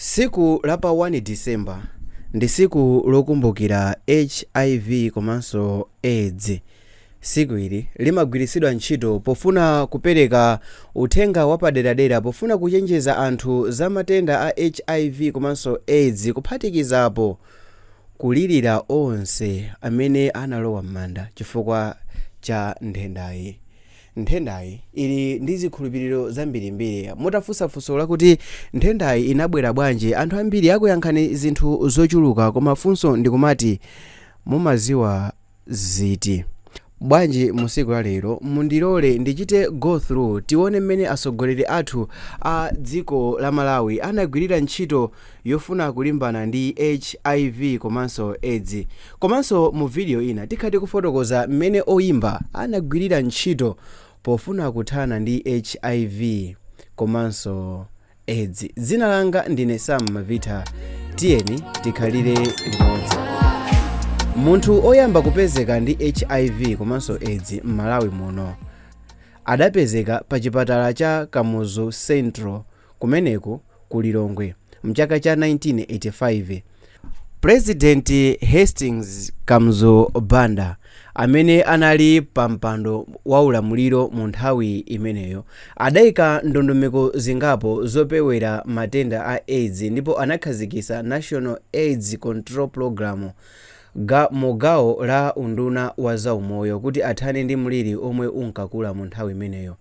Tsiku la pa 1 December ndi tsiku lokumbukira HIV komanso AIDS. Tsiku ili limagwiritsidwa ntchito pofuna kupereka uthenga wapaderadera pofuna kuchenjeza anthu za matenda a HIV komanso AIDS, kuphatikizapo kulirira onse amene analowa m'manda chifukwa cha nthendayi. Nthendayi ili ndi zikhulupiriro zambirimbiri. Mutafunsa funso lakuti nthendayi inabwera bwanji, anthu ambiri akuyankhani zinthu zochuluka, koma funso ndikumati, mumaziwa ziti? Bwanji mu tsiku la lero mundilole ndichite go through, tione mmene atsogoleri athu a dziko la Malawi anagwirira ntchito yofuna kulimbana ndi HIV komanso AIDS. Komanso mu video ina tikhala tikufotokoza mmene oyimba anagwirira ntchito pofuna kuthana ndi HIV komanso AIDS. Dzina langa ndine Sam Mavita, tiyeni tikhalire limodzi. Munthu oyamba kupezeka ndi HIV komanso AIDS m'Malawi muno adapezeka pa chipatala cha Kamuzu Central kumeneku ku Lilongwe mchaka cha 1985. President Hastings Kamuzu Banda, amene anali pa mpando wa ulamuliro mu nthawi imeneyo, adayika ndondomeko zingapo zopewera matenda a AIDS ndipo anakhazikitsa National AIDS Control Program mu gawo la unduna wa zaumoyo kuti athane ndi mliri omwe unkakula mu nthawi imeneyo.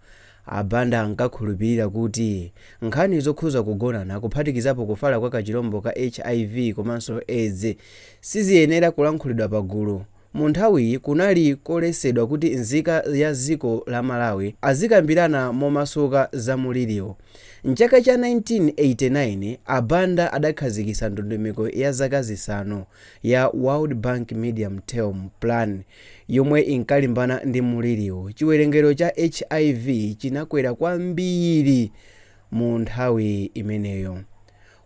A Banda ankakhulupirira kuti nkhani zokhuza kugonana, kuphatikizapo kufala kwa kachirombo ka HIV komanso AIDS, siziyenera kulankhulidwa pagulu. Mu nthawiyi kunali koletsedwa kuti nzika ya dziko la Malawi azikambirana momasuka za mliriwo. Mchaka cha 1989 a Banda adakhazikitsa ndondomeko ya zaka 5 ya World Bank Medium Term Plan yomwe inkalimbana ndi mliriwo. Chiwerengero cha HIV chinakwera kwambiri mu nthawi imeneyo.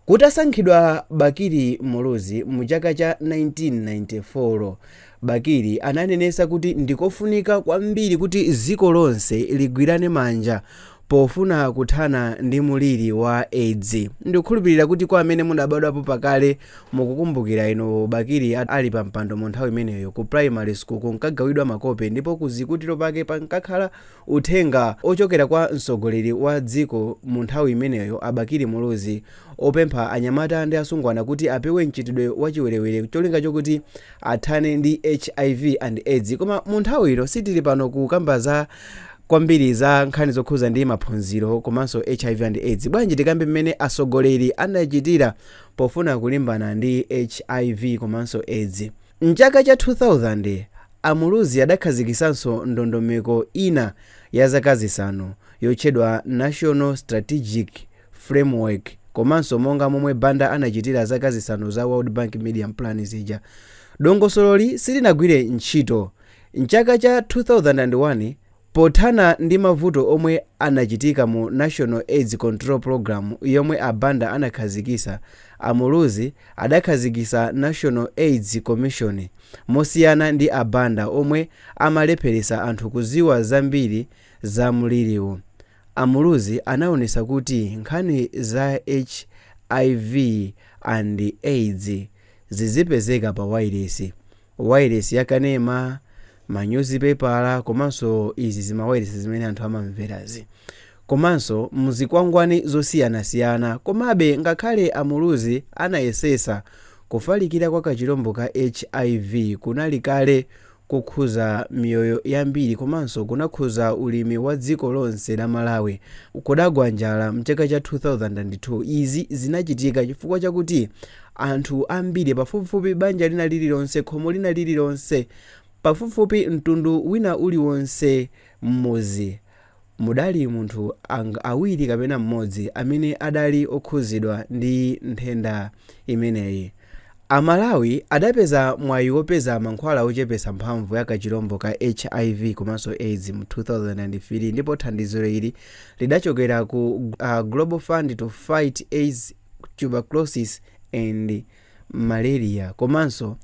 Kutasankhidwa Bakili Muluzi mu chaka cha 1994, Bakili ananenetsa kuti ndikofunika kwambiri kuti dziko lonse ligwirane manja pofuna kuthana ndi mliri wa AIDS. Ndikukhulupirira kuti kwa amene mudabadwapo pakale mukukumbukira ino Bakili ali pa mpando mu nthawi imeneyo, ku primary school kunkagawidwa makope ndipo kuzikutiro pake pankakhala uthenga ochokera kwa mtsogoleri wa dziko mu nthawi imeneyo, a Bakili Muluzi, opempha anyamata ndi asungwana kuti apewe mchitidwe wachiwerewere cholinga chokuti athane ndi HIV and AIDS. Koma mu nthawi ino sitili pano kukamba za kwambiri za nkhani zokhuza ndi maphunziro komanso HIV and AIDS. Bwanji tikambe mmene atsogoleri anachitira pofuna kulimbana ndi HIV komanso AIDS. Mchaka cha 2000 a Muluzi adakhazikisanso ndondomeko ina ya zaka 5 yotchedwa National Strategic Framework, komanso monga momwe Banda anachitira zaka 5 za World Bank Medium Plan zija. Dongosololi silinagwire ntchito. Mchaka cha 2001, pothana ndi mavuto omwe anachitika mu National AIDS Control Program yomwe a Banda anakhazikisa, a Muluzi adakhazikisa National AIDS Commission. Mosiyana ndi a Banda omwe amalepheresa anthu kuziwa zambiri za mliriwu, a Muluzi anaonesa kuti nkhani za HIV and AIDS zizipezeka pa wailesi, wailesi yakanema, manyuzipepala komanso izi zimawailesi zimene anthu amamverazi, komanso mzikwangwani zosiyanasiyana. Komabe ngakhale a Muluzi anayesesa, kufalikira kwa kachirombo ka HIV kunali kale kukhuza miyoyo yambiri komanso kunakhuza ulimi wa dziko lonse la Malawi. Kudagwa njala mchaka cha 2002. Izi zinachitika chifukwa chakuti anthu ambiri, pafupifupi banja lina lililonse, khomo lina lililonse, pafupifupi mtundu wina uliwonse, m'muzi mudali munthu awiri kapena mmodzi amene adali okhuzidwa ndi nthenda imeneyi. Amalawi adapeza mwayi wopeza mankhwala ochepesa mphamvu ya kachirombo ka HIV komanso AIDS mu 2003, ndipo thandizo ili lidachokera ku Global Fund to Fight AIDS, Tuberculosis and Malaria. Komanso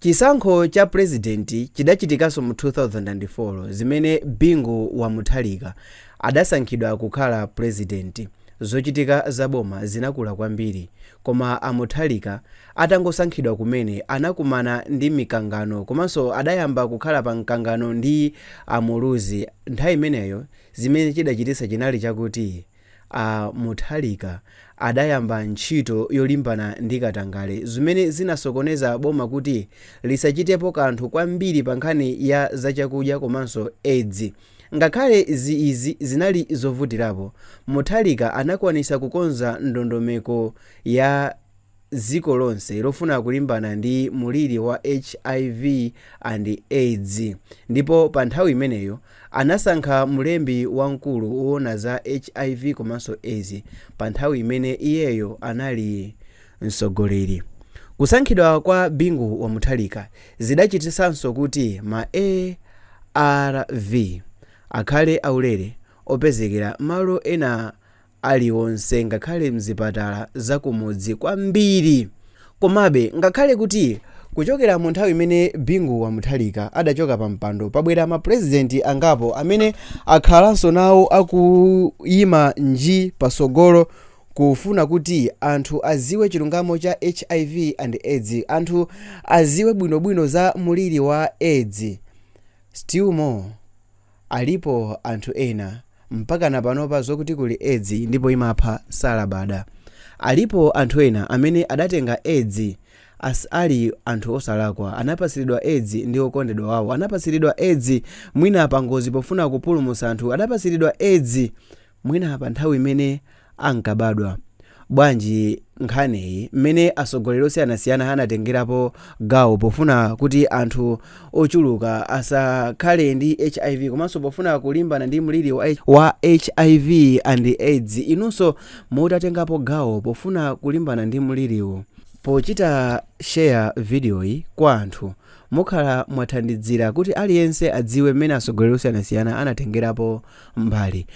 chisankho cha purezidenti chidachitikanso mu 2004, zimene Bingu wa Mutharika adasankhidwa kukhala purezidenti. Zochitika za boma zinakula kwambiri. Koma a Mutharika atangosankhidwa kumene anakumana ndi mikangano komanso adayamba kukhala pa mkangano ndi a Muluzi. Nthawi imeneyo zimene chidachititsa chinali chakuti a Mutharika adayamba ntchito yolimbana ndi katangale zimene zinasokoneza boma kuti lisachitepo kanthu kwambiri pa nkhani ya zachakudya komanso Edzi. Ngakhale izi zinali zovutirapo, Mutharika anakwanisa kukonza ndondomeko ya dziko lonse lofuna kulimbana ndi muliri wa hiv and aids ndipo pa nthawi imeneyo anasankha mlembi wamkulu woona za hiv komanso aids pa nthawi imene iyeyo anali mtsogoleri. Kusankhidwa kwa Bingu wa Mutharika zidachitisanso kuti ma arv akhale aulere opezekera malo ena aliwonse ngakhale mzipatala zakumudzi kwambiri. Komabe ngakhale kuti kuchokera mu nthawi imene Bingu wa Mutharika adachoka pa mpando pabwera ma president angapo amene akhalanso nawo akuyima nji pasogolo kufuna kuti anthu aziwe chilungamo cha hiv and aids, anthu aziwe bwinobwino za muliri wa aids, still more alipo anthu ena mpakana panopa zokuti kuli aids ndipo imapha salabada. Alipo anthu ena amene adatenga aids ali anthu osalakwa, anapasiridwa aids ndi okondedwa wawo, anapasiridwa aids mwina pangozi pofuna kupulumutsa anthu, adapasiridwa aids mwina pa nthawi imene ankabadwa. Bwanji nkhaniyi mmene atsogoleri osiyanasiyana anatengerapo gawo pofuna kuti anthu ochuluka asakhale ndi hiv komanso pofuna kulimbana ndi mliri wa hiv and aids, inunso mutatengapo gawo pofuna kulimbana ndi mliriwu pochita share video yi kwa anthu, mukhala mwathandizira kuti aliyense adziwe mmene atsogoleri osiyanasiyana anatengerapo mbali.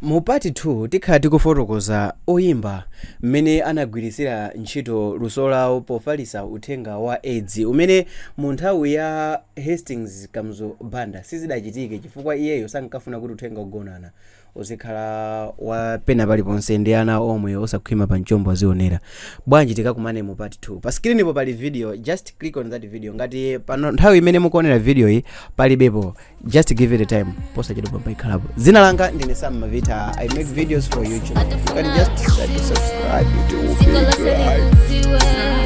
Mu part 2 tikhala tikufotokoza oyimba mmene anagwirisira ntchito luso lawo pofalitsa uthenga wa aids, umene mu nthawi ya Hastings Kamuzu Banda sizidachitike chifukwa iyeyo sankafuna kuti uthenga ogonana uzikhala wa pena paliponse ndi ana omwe osakhwima pa mchombo azionera. Bwanji tikakumane mu part 2. Pa screen po pali video, just click on that video. Ngati pano nthawi imene mukuonera video iyi palibepo, just give it a time, posachedwa paikhalapo. Dzina langa ndine Sam Mavita. I make videos for YouTube. You can just try to subscribe, it will be great.